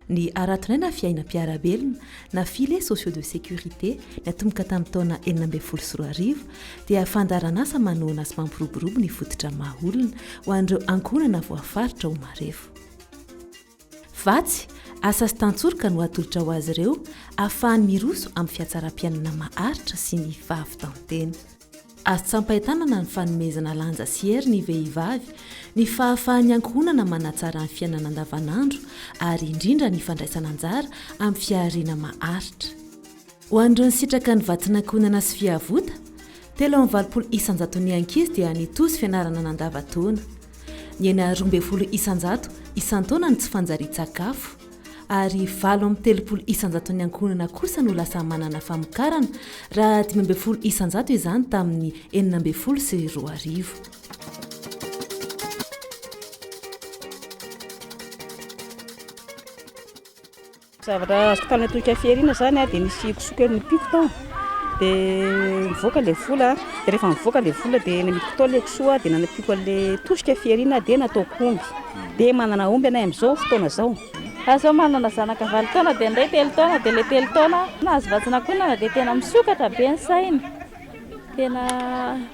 Ny Haraton'aina Fiainam-piarabelona na Filets sociaux de sécurité natomboka tamin'ny taona 2016 dia fandaharanasa manohana sy mampiroborobo ny fototra maha olona ho an'ireo ankohonana voafaritra ho marefo. Vatsy, asa sy tantsoroka no atolotra ho azy ireo ahafahany miroso amin'ny fihatsaram-piainana maharitra sy ny fahavitan-tena. Azo tsampain-tanana ny fanomezana lanja sy hery ny vehivavy, ny fahafahan'ny ankohonana manatsara ny fiainana andavanandro ary indrindra ny fandraisana anjara amin'ny fihariana maharitra. Ho an'ireo nisitraka ny vatsin'ankohonana sy fiavota, 83 isan-jaton'ny ankizy dia nitozo fianarana nandavan-taona. Nihena 12 isan-jato isan-taona ny tsy fanjarian-tsakafo. Ary 38 isan-jaton'ny ankohonana kosa no lasa manana famokarana, raha 15% izany tamin'ny 2016. Zavatra azoko tamin'ilay toy café iny izany dia nisy kisoa kely nompiako tao dia nivoaka ilay vola dia rehefa nivoaka ilay vola dia namidiko tao ilay kisoa dia nanampiako an'ilay tosika fiariana dia nataoko omby dia manana omby anay amin'izao fotoana izao. Za zao manana zanaka valo taona dia ny iray telo taona dia ilay telo taona nahazo vatsin'ankohonana dia tena misokatra be ny saina. Tena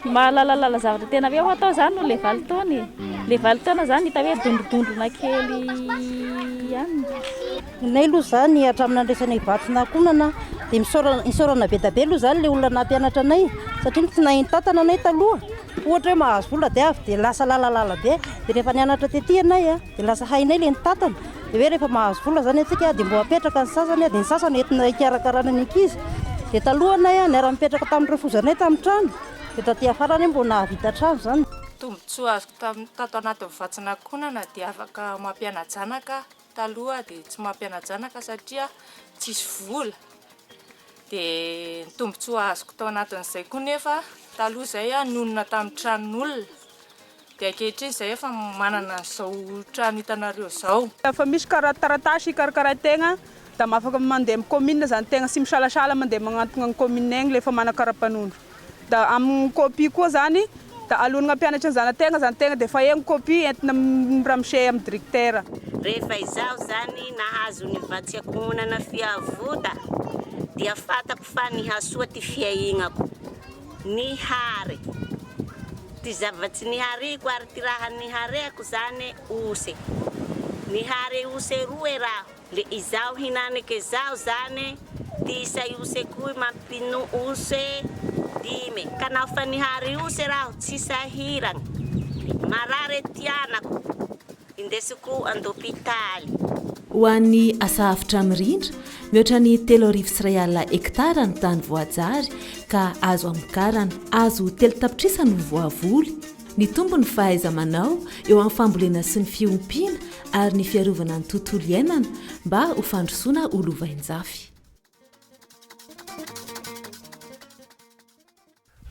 mahalalalala zavatra tena hoe ho atao zany no le valo taona e. Le valo taona zany hita hoe dondrodondrona kely ihany. Nenay aloha izany hatramin'ny nandraisanay vatsin'ankohonana dia misaorana isaorana be dia be aloha izany ilay olona nampianatra anay satria tsy nahay nitantana anay taloha. Ohatra hoe mahazo vola dia avy dia lasa lalalala be. Dia rehefa nianatra tety ianay dia lasa hainay ilay nitantana. Dia hoe rehefa mahazo vola izany antsika dia mbo apetraka ny sasany dia ny sasany entina hikarakarana ny ankizy. Dia taloha anay niara-nipetraka tamin'ireo fozanay tamin'ny trano dia taty afara anay mbo nahavita trano izany. Tombontsoa azoko tamin'ny tato anatin'ny vatsin'ankohonana dia afaka mampiana-janaka aho. Taloha aho dia tsy mampiana-janaka satria tsisy vola. Dia ny tombontsoa azoko tao anatin'izay koa nefa taloha izay aho nonina tamin'ny tranon'olona. Dia ankehitriny izay efa manana an'izao trano hitanareo izao. Efa misy kara taratasy hikarakarain-tegna da afaka mandeha amin'ny commune zany tegna tsy misalasala mandeha magnantogna ny commune egny le efa mana karapanondro. Da amin'ny copie koa zany da alohan'ny hampianatra ny zana-tegna zany tegna de efa egny copie entina mi-ramose amin'ny directeur. Rehefa izaho zany nahazo ny vatsiakohonana fiavota dia fatako fa nihasoa ty fiaignako. Nihary. Ty zava-tsy nihariko ary ty raha nihareako zane ose. Nihare ose roe raho, le izaho hinaneke zao zane ty isay osekoy mampino ose dime. Ka naho fa nihary ose raho tsy sahiragna. Marare ty anako. Indesiko an-dopitaly. Ho an'ny asa avotra mirindra, mihoatra ny 21 alina hektara ny tany voajary ka azo amokarana. Hazo telo tapitrisa no voavoly. Nitombo ny fahaiza-manao eo amin'ny fambolena sy ny fiompiana ary ny fiarovana ny tontolo iainana mba ho fandrosoana ho lovainjafy.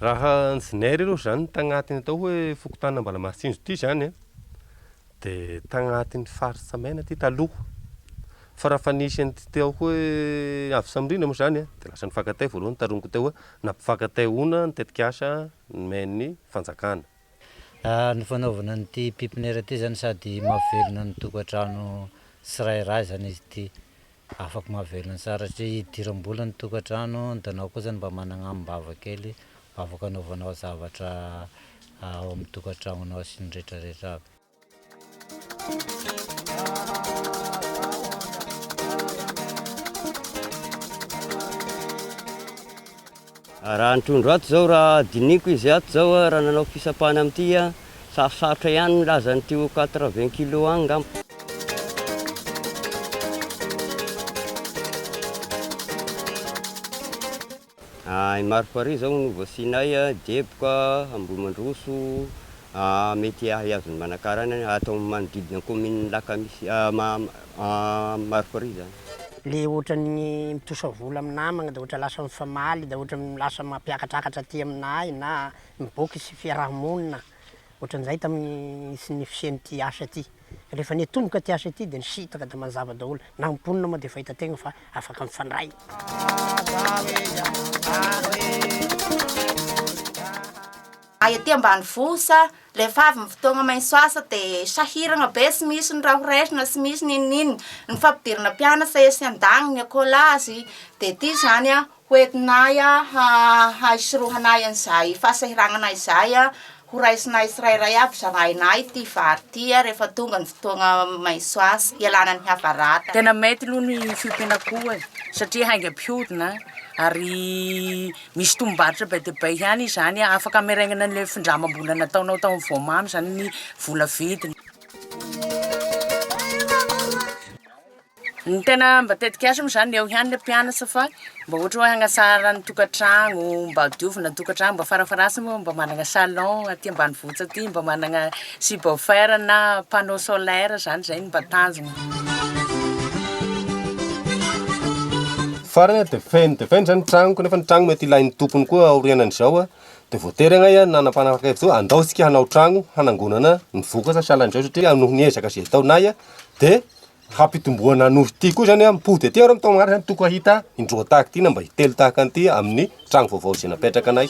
Raha ny zinairy aloha izany tagnatin'ny atao hoe fokontany Ambalamahatsinjo ity izany an, dia tagnatin'ny faritra maina ity taloha. Fa raha fa nisy an'ity teo hoe avy Samorina moa izany an, dia lasa nifankatay voalohany taroniko teo hoe nampifankataihoana ny tetikasa nomen'ny fanjakana. Ny fanaovana an'ity pipinera ity izany sady mahavelona ny tokantrano tsirairay izany izy ity. Afaka mahavelona tsara satria idiram-bola ny tokantrano, dia anao koa zany mba managna amim-bava kely mba afaka anaovanao zavatra ao amin'ny tokantragnonao sy ny retraretra aby. Raha ny trondro ato zao raha dinihiko izy ato zao raha nanao fisapana amin'ity aho, sarosarotra ihany ny milaza an'ity ho quatre vingt kilos agny ngamba. I Marofarihy zao no voasianay, Deboka, Ambohimandroso, mety hihazo an'i Manakara any, ato amin'ny manodidina ny kaominin'i Lakamisy, Marofarihy zany. Le ohatran'ny mitosa vola amin'ny namagna da ohatra lasa mifamaly da ohatra lasa mampiakatrakatra aty aminahy na miboaky sy fiaraha-monina ohatran'izay tamin'ny ny fisian'ity asa ity. Rehefa niatomboka ity asa ity dia nisintaka da mazava daholo, na ny mponina moa dia efa hitan-tegna fa afaka mifandray. Aty ambanivohitra, rehefa avy ny fotoagna maintso asa dia sahiragna be, tsy misy ny raha ho raisina, tsy misy n'inon'inona, ny fampidirana mpianatra etsy andaniny, ny ekolazy, dia ity izany ho entinay hahisorohanay an'izay fahasahiragnana izay, ho raisinay tsirairay avy zarainay ity vary ity rehefa tonga ny fotoagna maintso asa, hialana ny havarata. Tena mety aloha ny fiompiana akoho e, satria haingam-pihodina ary misy tombom-barotra be dia be ihany izany, afaka ameregnana an'ilay findramam-bola nataonao tao amin'ny voamamy izany ny vola vidiny. Ny tena mba tetikasa moa zany eo ihany le mpianatra fa mba ohatra hoe hagnatsara ny tokantragno, mba diovina ny tokantragno, mba farafaharatsiny moa mba managna salon aty ambanivohitra aty, mba managna subwoofer na panneau solaire zany, zay no mba tanjogna. Farany dia feno dia feno zany ny tragno kanefa ny tragno mety ilain'ny tompony koa aorianan'izao dia voatery angaha nanam-panapakevitra hoe andao isika hanao tragno hanangonana ny vokatra sahalan'izao satria noho ny ezaka izay ataonay dia Hampitomboana an'io ity koa zany mipody aty ary amin'ny taona manaraka zany tokony hahita indroa tahaka ity na mba intelo tahaka an'ity amin'ny tragno vaovao izay napetraka anay.